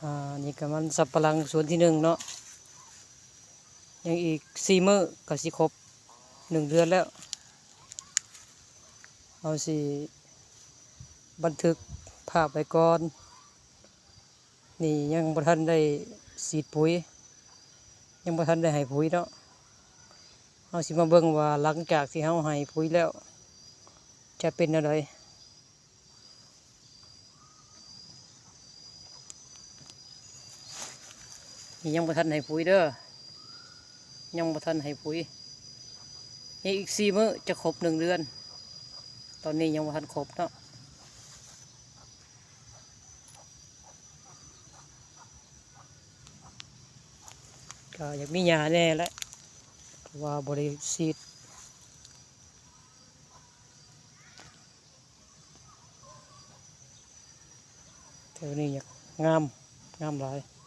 ອ່າ ນີ້ກໍມັນສຳປະຫຼັງສວນທີໜຶ່ງເນາະ ຍັງອີກສີ່ມື້ກໍຊິຄົບໜຶ່ງເດືອນແລ້ວ. ເຮົາຊິບັນທຶກພາບໄວ້ກ່ອນ. ນີ້ຍັງບໍ່ທັນໄດ້ສີດປຸຍ ຍັງບໍ່ທັນໄດ້ໃຫ້ປຸຍເນາະ. ເຮົາຊິມາເບິ່ງວ່າຫຼັງຈາກທີ່ເຮົາໃຫ້ປຸຍແລ້ວ ຈະເປັນແນວໃດ. ນີ້ຍັງບໍ່ທັນໃຫ້ປຸຍເດີ ຍັງບໍ່ທັນໃຫ້ປຸຍ. ນີ້ອີກສີ່ມື້ຈະຄົບໜຶ່ງເດືອນ ຕອນນີ້ຍັງບໍ່ທັນຄົບເນາະ. ກໍຢາກມີຫຍ້າແດ່ແຫຼະ ເພາະວ່າບໍ່ໄດ້ສີດ. ແຖວນີ້ຍາກງາມ ງາມຫຼາຍ.